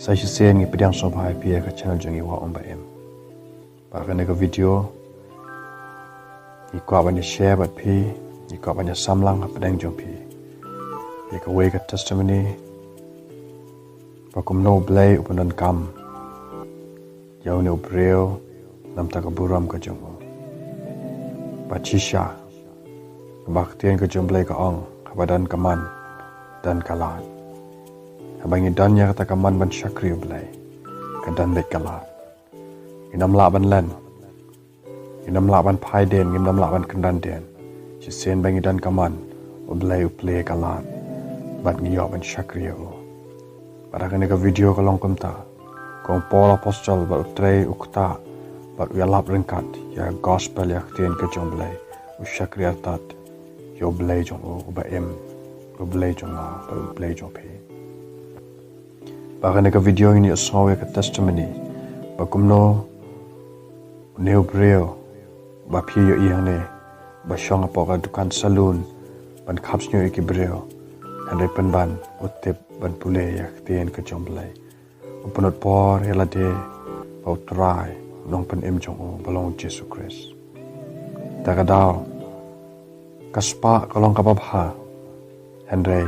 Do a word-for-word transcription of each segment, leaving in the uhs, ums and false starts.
Sa shisien ngi pdiang sngewbha ïa phi ïa ka channel jong ngi Wah Umba Im. Bad ha kane ka video ngi kwah ban ïa share bad phi, ngi kwah ban ïa samlang hapdeng jong phi ïa kawei ka testimony ba kumno U Blei u pyndonkam ïa une u briew namar ka burom ka jong u. Bad shisha, ba ka ktien ka jong U Blei ka ong, haba don ka mon, don ka lad. Haba ngi don ïa kata ka mon ban shakri U Blei, ka don beit ka lad. Ngim lah ban len, ngim lah ban phai dien, ngim lah ban kyndan dien. Shisien ba ngi don ka mon, U Blei u plie ka lad, bad ngi ïoh ban shakri ïa u. Bad ha kane ka video ka long kumta, kong Paul Apostol bad u trei u ktah bad u ïalap ryngkat ïa gospel, ïa ktien ka jong U Blei, u shakri artat ïa U Blei jong u, uba im, U Blei jong nga bad U Blei jong phi. Bad ha kane ka video ngin ïa sngew ïa ka testimony ba kumno une u briew ba phi ïohi hangne, ba shong hapoh ka dukan salon ban khap shñiuh ïa ki briew, hynrei pynban u tip ban pule ïa ka ktien ka jong U Blei. U pynlut por ïa lade ha U Trai, Nongpynim jong u, ba long U Jisu Khrist. Te ka daw, ka spah ka long kaba bha, hynrei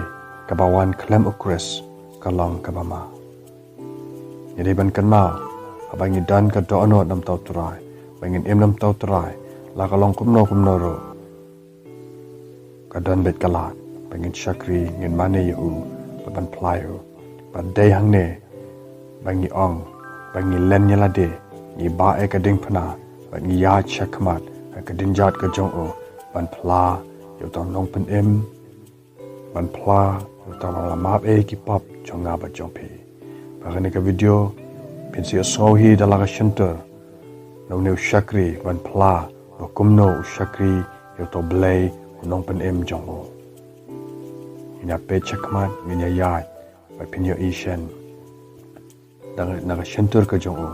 kaba wan khlem U Khrist ka long kaba ma. Ngi dei ban kynmaw, haba ngi don ka dohnud namar U Trai, ba ngin im namar U Trai, la ka long kumno kumno ruh, ka don beit ka lad ba ngin shakri, ngin mane ïa u, bad ban phla ïa u. Bad dei hangne ba ngi ong, ba ngi len ïa lade, ngi bah ïa ka diengphna, bad ngi ïaid shakhmat ha ka jingjot ka jong u, ban phla ïa uta u Nongpynim, ban phla ïa uta uba la map ïa ki pop jong nga bad jong phi. Bad ha kane ka video phin sa ïohsngew hi da la ka shyntur na une u shakri ban phla ba kumno u shakri ïa uta U Blei u Nongpynim jong u. Ngin ïa peit shakhmat, ngin ïa ïaid, bad phin ïohi shen na ka shyntur ka jong u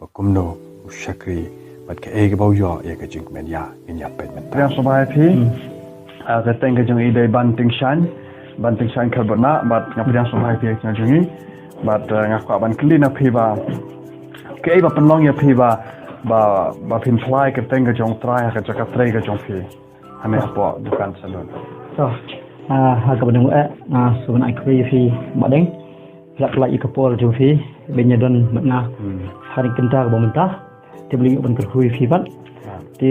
ba kumno u shakri, bad kaei kaba u ïoh ïa ka jingkmen ïa. Ngin ïa peit mynta. Pdiang sngewbha ïa phi. Ah, ka kyrteng ka jong i dei Ban Tyngshaiñ, Ban Tyngshaiñ Kharbuh Nah, bad nga pdiang sngewbha ïa phi ha ka jong i. Bad, ah, nga kwah ban kylli na phi ba kaei ba pynlong ïa phi ba, ba, ba phin phla ïa ka kyrteng ka jong U Trai ha ka jaka trei ka jong phi, hangne hapoh dukan salon. To, ah, ha kaba nyngkong eh, nga sngewbha ai khublei ïa phi Bah Deng. Phi la pynlait ïa ka por jong phi ban ïa don bad nga ha kane ka kynta kaba mynta. Te U Blei un kyrkhu ïa phi pat. Te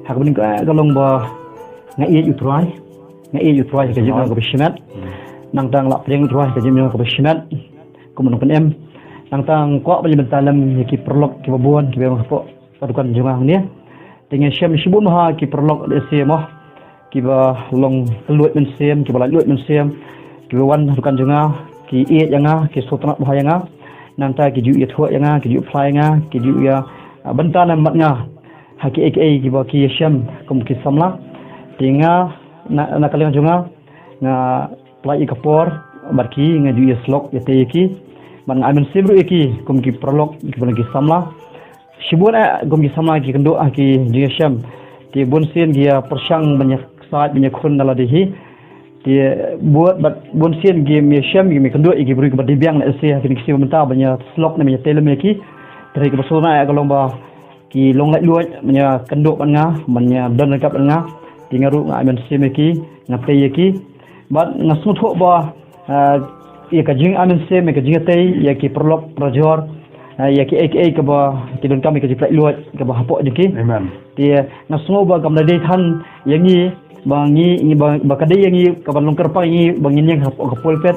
ha kaba nyngkong eh ka long ba nga ïeit ïa U Trai, nga ïeit ïa U Trai ha ka jingim kaba shimet. Nangta nga la pdiang ïa U Trai ha ka jingim kaba shimet kum u Nongpynim. Nangta nga kwah ban ïa bynta lem ïa ki paralok kiba bun kiba ïa hapoh ka dukan jong nga hangne. Te nga shem shibun ha ki paralok lehse mo, kiba long kylluid mynsiem, kiba laitluid mynsiem, kiba wan ha dukan jong nga, ki ïeit ïa nga, ki sngewtynnat bha ïa nga. Nangta ki ju ïathuh ïa nga, ki ju phla ïa nga, ki ju ïa, ah, bynta lem bad nga ha kiei kiei kiba ki ïashem kum ki samla. Te nga na, na ka liang jong nga, nga pynlait ïa ka por bad ki, nga ju ïasyllok ïatei ïa ki. Bad nga ai mynsiem ruh ïa ki kum ki paralok, kiba long ki samla. Shibun eh kum ki samla ki kynduh ha ki jingïashem. Te bun sien ki ïa pyrshang ban ïa ksaid ban ïa khun da lade hi. Te bun, bad bun sien ki ïa shem, ki ïa kynduh ïa ki briew kiba dei biang lehse ha kine ki sngi ba mynta ban ïa syllok ne ban ïa tei lem ïa ki. Te hynrei kaba sngewtynnat eh ka long ba ki long laitluid ban ïa kynduh bad nga, ban ïa don ryngkat bad nga. Te nga ruh nga ai mynsiem ïa ki, nga tei ïa ki. Bad nga sngewthuh ba, ah, ïa ka jingai mynsiem, ïa ka jingïatei ïa ki paralok parajor, ah, ïa kiei kiei kaba ki donkam ïa ka jingpynlait luid kaba hapoh jong ki. Amen. Te nga sngew ba kam da dei than ïa ngi, ba ngi, ngi ba, ba ka dei ïa ngi kaba long kyrpang ïa ngi ba ngin ïeng hapoh ka pulpit,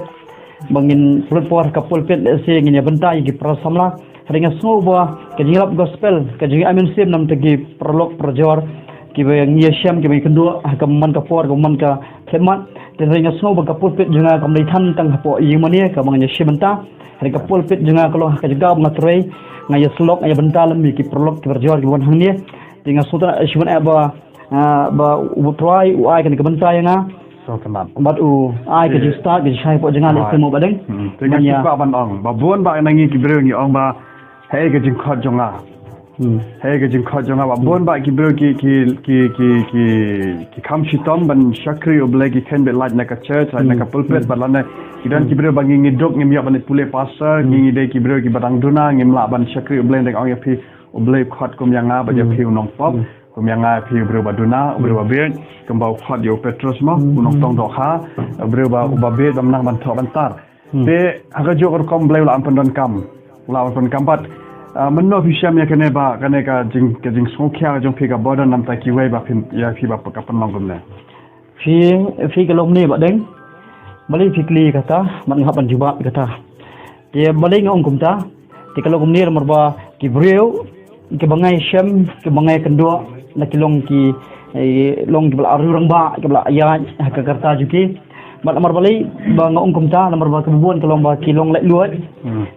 ba ngin pynlut por ha ka pulpit lehse ngin ïa bynta ïa ki para samla. Hynrei nga sngew ba ka jingïalap gospel, ka jingai mynsiem namar ki paralok parajor kiba ngi ïashem, kiba ngi kynduh ha ka man ka por, ka man ka khyllipmat. Te hynrei nga sngew ba ka pulpit jong nga kam dei than tang hapoh ïing mane kaba ngi ïashem bynta. Hynrei ka pulpit jong nga ka long ha ka jaka ba nga trei, nga ïasyllok, nga ïabynta lem ïa ki paralok ki parajor kiba wan hangne. Te nga sngewtynnat shibun eh ba, ah, ba U Trai u ai kane ka bynta ïa nga. Sngewtynnat. Bad u ai ka jingstad, ka jingshai hapoh jong nga lehse mo Bah Deng. Hmm. Te nga kwah ban ong ba bun ba na ngi ki briew ngi ong ba haei ka jingkhot jong nga. Hmm. Hei ka jingkhot jong nga ba bun ba ki briew ki ki ki ki ki ki kham shitom ban shakri U Blei, ki khein beit lait na ka church, lait na ka pulpit, bad lane ki don ki briew ba ngi ngi duk ngim ïoh ban pule pastor, ngi ngi dei ki briew ki ba dang duna, ngim lah ban shakri U Blei, dang ong ïa phi U Blei u khot kum ïa nga bad ïa phi u nongpop, kum ïa nga ïa phi u briew ba duna, u briew ba bieit, kumba u khot ïa u Petrus mo, u nongtong dohkha, u briew ba u ba bieit ba nang ban thoh ban tar. Te ha ka juh ka rukom Blei u la am pyndonkam. U la am pyndonkam bad, ah, mynno phi shem ïa kane ba kane ka jing ka jingsngewkhia ka jong phi ka ba don namta kiwei ba phin ïa phi ba ka pynlong kumne. Phi phi ka long ne ba deng. Balei phi kli kata, man nga hap ban jubab kata. Te balei nga ong kumta. Te ka long kumne namar ba ki briew ki ba ngai shem, ki ba ngai kynduh, la ki long ki, eh, long ki ba la riewrangbah, ki ba la ïaid ha ka karta jong ki. Bad namar balei ba nga ong kumta, namar ba ka bun ka long ba ki long laitluid.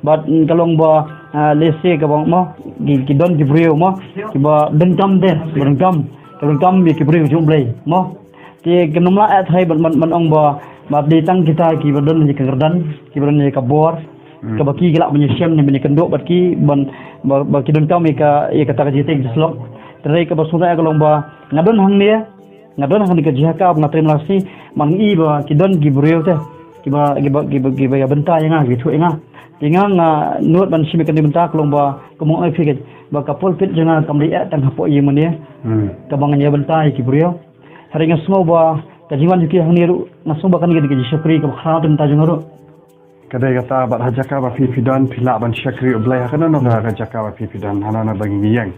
Bad, mm, ka long ba, ah, lehse ka bang mo, ki, ki don ki briew mo, ki ba donkam te, ba donkam, ka donkam ïa ki briew jong U Blei mo. Te ka num la eh thai ban, ban, ban ong ba, ba dei tang kita ki ba don ïa ka kyrdan, ki ba don ïa ka bor. Ka ba ki ki lah ban ïashem ne ban ïakynduh bad ki ban ba, ba ki donkam ïa ka, ïa kata ka jingtei jingslok. Te ka ba sngewthuh ka long ba nga don hangne, nga don hangne ka jaka ba nga trei Mawlai, man i ba ki don ki briew te ki ba, ki ba, ki ba, ki ba ïa bynta ïa nga, ki thuh ïa nga. Te nga nga nud ban shim ïa ka bynta ka long ba ka mong ai phi ba ka pulpit jong nga kam dei eh tang hapoh ïing mane. Ka ba ngan ïa bynta ïa ki briew. Hynrei nga sngew ba ka jingwan jong ki hangne ruh, nga sngew ba kane ka dei ka jingshakri ka ba khraw te mynta jong nga ruh. Ka dei kata bad ha jaka ba phi phi don phi lah ban shakri U Blei ha kano kano ka jaka ba phi phi don ha kano kano ba ngi ïeng.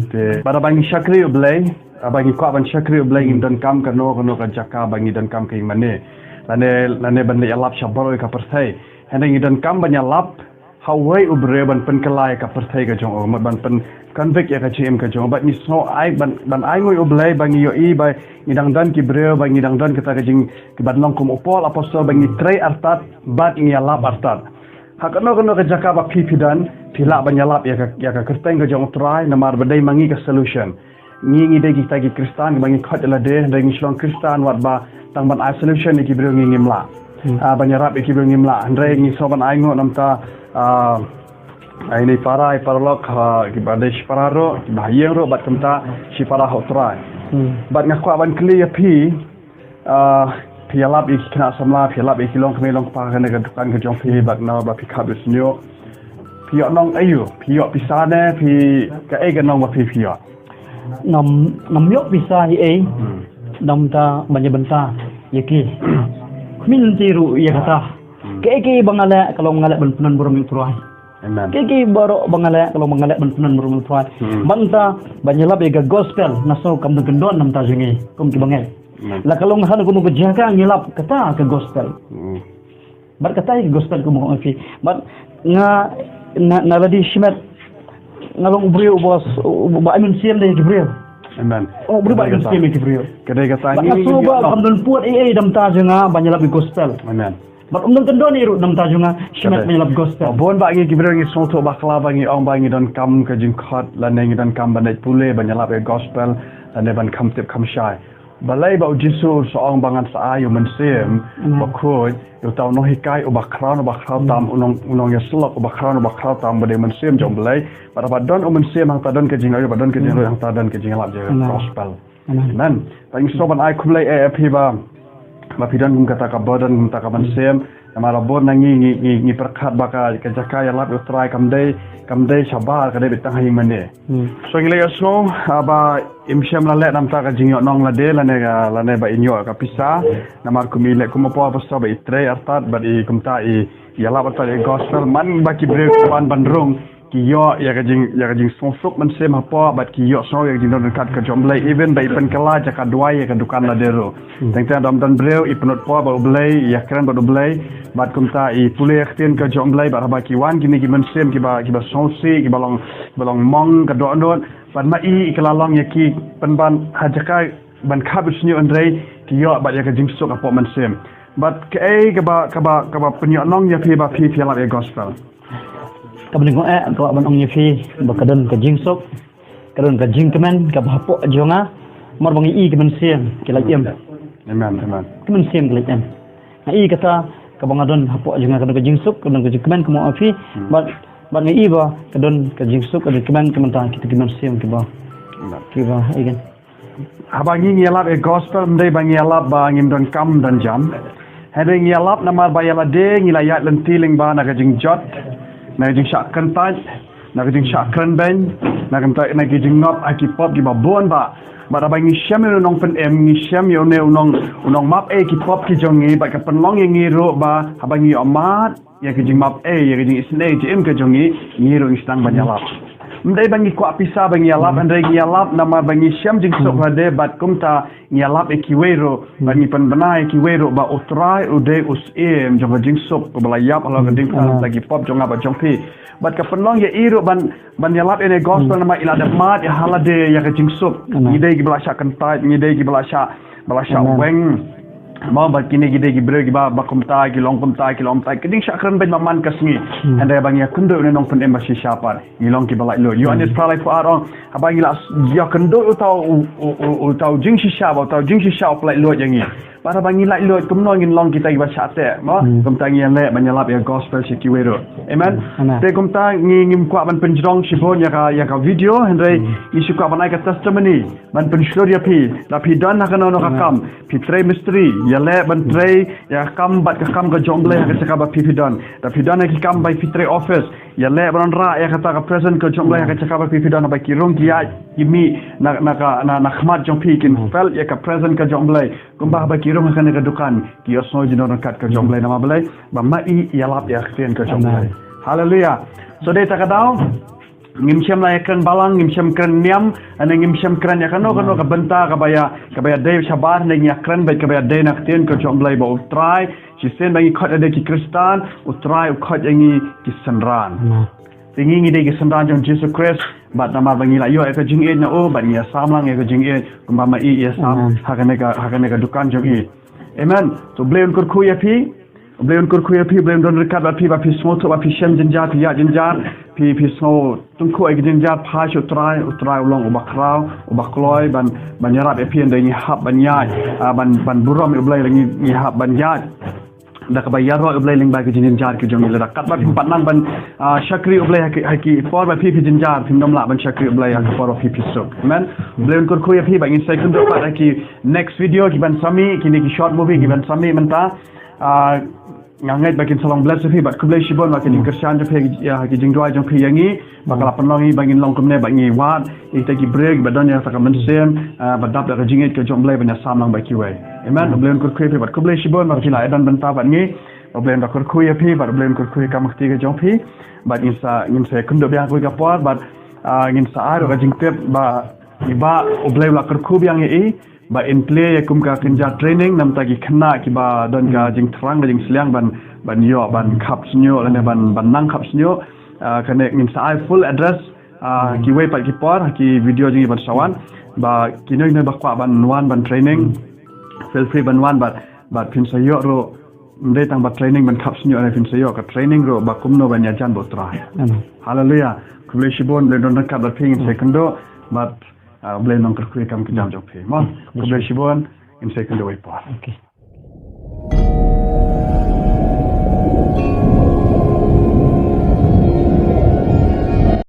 Te bad ba ngi shakri U Blei, ba ngi kwah ban shakri U Blei ngin donkam kano kano ka jaka ba ngi donkam ka ïing mane. Lane lane ban leit ïalap sha baroh ka pyrthei. Hynrei ngi donkam ban ïalap ha uwei u briew ban pynkylla ïa ka pyrthei ka jong u, mut ban pyn convict ïa ka jingim ka jong u. Bad ngi sngew ai ban, ban ai nguh ïa U Blei ba ngi ïohi ba ngi dang don ki briew, ba ngi dang don kita ka jing, ki ban long kum u Paul apostol ba ngi trei artat bad ngi ïalap artat. Ha kano kano ka jaka ba phi phi don, phi lah ban ïalap ïa ka, ïa ka kyrteng ka jong U Trai, namar ba dei ma ngi ka solution. Ngi ngi dei kita ki Khristan ba ngi khot ïa lade, dei ngi shlong Khristan wat ba tang ban ai solution ïa ki briew ngi ngim lah. Ah, ban ïarap ïa ki briew ngim lah. Hynrei ngi sngew ban ai nguh namta, ah, ai ni para, ai paralok, ah, ki ba dei shipara ruh, ki ba ha ïing ruh bad kumta shipara ha U Trai. Bad nga kwah ban kylli ïa phi, ah, phi ïalap ïa ki khynnah samla, phi ïalap ïa ki longkmie longkpa kane ka dukan ka jong phi bad na ba phi khap ïa sniu. Phi ïoh nong aïu, phi ïoh pisa ne, phi kaei ka nong ba phi phi ïoh. Ngam, ngam ïoh pisa hi ei. Namta ban ïa bynta ïa ki. Khmih lynti ruh ïa kata. Kaei kaei ba nga leh ka long nga leh ban pyndonkam burom ïa U Trai. Amen. Kaei kaei baroh ba nga leh ka long ba nga leh ban pyndonkam burom ïa U Trai. Bad namta ban ïalap ïa ka gospel nga sngew kam don kyndon namta jong ngi kum ki bangeit. Amen. La ka long ha kano kano ka jaka ngi ïalap kata ka gospel. Bad kata ka gospel ka mong phi. Bad nga na, na lade shimet nga long u briew uba, uba ai mynsiem da ki briew. Amen. Oh, u briew ba ai mynsiem da ki briew. Ka dei kata. Bad nga sngew ba kam don pud ei ei namta jong nga ban ïalap gospel. Amen. Bad um don kyndon ei ruh namta jong nga shimet ban ïalap gospel. Bun ba ngi ki briew ngi sngewthuh bakla ba ngi ong ba ngi donkam ka jingkhot lane ngi donkam ban leit pule ban ïalap gospel lane ban kham tip kham shai. Balei ba u Jisu u sa ong ba ngan sa ai u Mynsiem Bakhuid ïa uta u nonghikai uba khraw, uba khraw tam, u nong, u nongïasyllok uba khraw, uba khraw tam ba dei Mynsiem jong U Blei. Bad haba don u Mynsiem hangta don ka jingaiu, ba don ka jingaiu hangta don ka jingïalap ïa ka gospel. Amen. Bad ngi sngewbha ban ai khublei ïa phi ba, ba phi don kum kata ka burden, kum kata ka mynsiem. Namar ba bun na ngi ngi ngi pyrkhat ba ka, ka jaka ïalap ïa U Trai kam dei, kam dei shabar, ka dei beit tang ha ïing mane. So ngi la ïohsngew, ah, ba im shym la leh namar ka jingïohnong lade lane ka, lane ba in ïoh ka pisa. Namar kum i leh kum u pastor ba i trei artat bad i kumta i ïalap artat ïa ka gospel, man ba ki briew ki wan ban rung ki ïoh ïa ka jing, ïa ka jingsngewsuk mynsiem hapoh bad ki ïohsngew ïa ka jingdon ryngkat ka jong U Blei, even ba i pynkylla jaka duwai ïa ka dukan lade ruh. Teng teng dom don briew i pynlut por bad U Blei, ïakren bad U Blei, bad kumta i pule ïa ka ktien ka jong U Blei, bad haba ki wan kine ki mynsiem kiba, kiba sngewsih, kiba long, kiba long mong ka dohnud, bad ma i, i kylla long ïa ki pynban ha jaka ban khap ïa u shñiuh, hynrei ki ïoh bad ïa ka jingsuk hapoh mynsiem. Bad kaei kaba, kaba, kaba pynïohnong ïa phi ba phi, phi ïalap ïa gospel? Kaba nyngkong eh, kaba ban ong ïa phi ba ka don ka jingsuk, ka don ka jingkmen kaba hapoh jong nga, namar ba nga i ki mynsiem ki la im. Amen, amen. Ki mynsiem ki la im. Nga i kata kaba nga don hapoh jong nga, ka don ka jingsuk, ka don ka jingkmen, kumba ong ïa phi. Bad Bad nga i ba ka don ka jingsuk, ka jingkmen, ka mynta kita ki mynsiem kiba, kiba, again. Haba ngi ngi ïalap ïa gospel, ym dei ba ngi ïalap ba ngim don kam don jam. Hynrei ngi ïalap namar ba ïa lade ngi la ïaid lynti lyngba na ka jingjot, na ka jingshah kyntait, na ka jingshah kren beiñ, na ka, na ka jingngop ha ki pop kiba bun ba. Bad haba ngi shem ïa u nongpynim, ngi shem ïa une u nong, u nongmap ei ki pop ki jong ngi, bad ka pynlong ïa ngi ruh ba haba ngi ïoh mad ïa ka jingmap ei, ïa ka jingisynei jingim ka jong ngi, ngi ruh ngi sdang ban ïalap. Ym dei ba ngi kwah pisa ba ngi ïalap, hynrei ngi ïalap namar ba ngi shem jingsuk lade, bad kumta ngi ïalap ïa kiwei ruh, bad ngi pynbna ïa kiwei ruh ba U Trai u dei u Syiem jong ka jingsuk, uba la ïap halor ka diengphna na ki pop jong nga bad jong phi. Bad ka pynlong ïa i ruh ban, ban ïalap ïa une gospel namar i la dep mad ïa ha lade ïa ka jingsuk. Ngi dei kiba la shah kyntait, ngi dei kiba la shah, ba la shah weng. Mo, bad kine ki dei ki briew kiba, ba kumta, ki long kumta, ki long kumta. Ki dei shah kren beiñ man ka sngi. Hynrei ba ngi ïakynduh une nongpynim ba shisha pat, ngi long kiba laitluid. Ïoannis phra laiphew ar ong, haba ngi la ïakynduh uta u, u, u, uta u jingshisha, ba uta u jingshisha u pyllait luid ïa ngi. Bad haba ngi laitluid, kumno ngin long kita kiba shah teh, mo? Kumta ngi ïaleh ban ïalap ïa gospel sha kiwei ruh. Amen. Te kumta ngi, ngim kwah ban pynjrong shibun ïa ka, ïa ka video, hynrei ngi shu kwah ban ai ka testimony ban pynshlur ïa phi. Da phi don ha kano kano ka kam, phi trei mistri, ïaleh ban trei ïa ka kam bad ka kam ka jong U Blei ha ka jaka ba phi, phi don. Da phi don ha ki kam ba phi trei office, ïaleh ban rah ïa kata ka presence ka jong U Blei ha ka jaka ba phi, phi don, ba ki rung ki ïaid ki mih na, na ka, na, na khmat jong phi, kin felt ïa ka presence ka jong U Blei. Kumba haba ki rung ha kane ka dukan, ki ïohsngew jingdon ryngkat ka jong U Blei, namar balei? Ba ma i ïalap ïa ka ktien ka jong U Blei. Haleluya. So dei ta ka daw, ngim shym la ïakren balang, ngim shym kren niam, ane ngim shym kren ïa kano kano ka bynta kaba ïa, kaba ïadei shabar, ne ngi ïakren beit kaba ïadei na ka ktien ka jong U Blei ba U Trai, shisien ba ngi khot ïa ki Khristan, U Trai u khot ïa ngi ki synran. Te ngi ngi dei ki synran jong Jisu Khrist, bad namar ba ngi la ïoh ïa ka jingïeit na u, bad ngi ïasam lang ïa ka jingïeit, kumba ma i ïasam ha kane ka, ha kane ka dukan jong i. Amen. To U Blei un kyrkhu ïa phi, U Blei un kyrkhu ïa phi, U Blei un don ryngkat bad phi, ba phi sngewthuh, ba phi shem jynjar, phi ïaid jynjar, phi, phi sngewtyngkhuh ïa ki jynjar, phai sha U Trai, U Trai u long uba khraw, uba kloi, ban, ban ïarap ïa phi, ynda ngi hap ban ïaid, ah, ban, ban burom ïa U Blei, ngi, ngi hap ban ïaid da kaba ïaroh ïa U Blei lyngba ki jingjynjar ki jong ngi. Lada katba phim pat nang ban, ah, shakri U Blei ha ki, ha ki por ba phi phi jynjar, phim nym lah ban shakri U Blei ha ki por ba phi phi suk. Amen. U Blei un kyrkhu ïa phi, bad ngin sa ïakynduh pat ha ki next video ki ban sa mih, kine ki short movie ki ban sa mih mynta. Ah, nga ngeit ba kin sa long bless ïa phi, bad khublei shibun ba kin kyrshan jong phi, ïa, ki jingduwai jong phi ïa ngi. Ba ka la pynlong ngi ba ngin long kumne, ba ngi wad ïa kita ki briew ba don ïa kata ka mynsiem, ah, ba dap da ka jingïeit ka jong U Blei ban ïasam lang bad kiwei. Amen. U Blei un kyrkhu ïa phi, bad khublei shibun ba phi la ïadon bynta bad ngi. U Blei un da kyrkhu ïa phi, bad U Blei un kyrkhu ïa ka kam kti ka jong phi. Bad ngin sa, ngin sa ïakynduh biang ha kawei ka por, bad, ah, ngin sa ai ruh ka jingtip ba, ba U Blei u la kyrkhu biang ïa i, ba in plie ïa kum ka kynja training, namar ki khynnah kiba don ka jingthrang, ka jingsliang ban, ban ïoh, ban khap shñiuh, lane ban, ban nang khap shñiuh. Ah, kane ngin sa ai full address, ah, kiwei pat ki por, ki video jong ngi ban sa wan. Ba kino kino ba kwah ban wan ban training, feel free ban wan, bad, bad phin sa ïoh ruh, ym dei tang ba training ban khap shñiuh, ne phin sa ïoh ka training ruh ba kumno ban ïajan bad U Trai. Amen. Haleluya. Khublei shibun, Blei don ryngkat bad phi, ngin sa ïakynduh, bad, ah, Blei un kyrkhu ïa ka kam ka jam jong phi. Mo, khublei shibun, ngin sa ïakynduh wei por. Okay.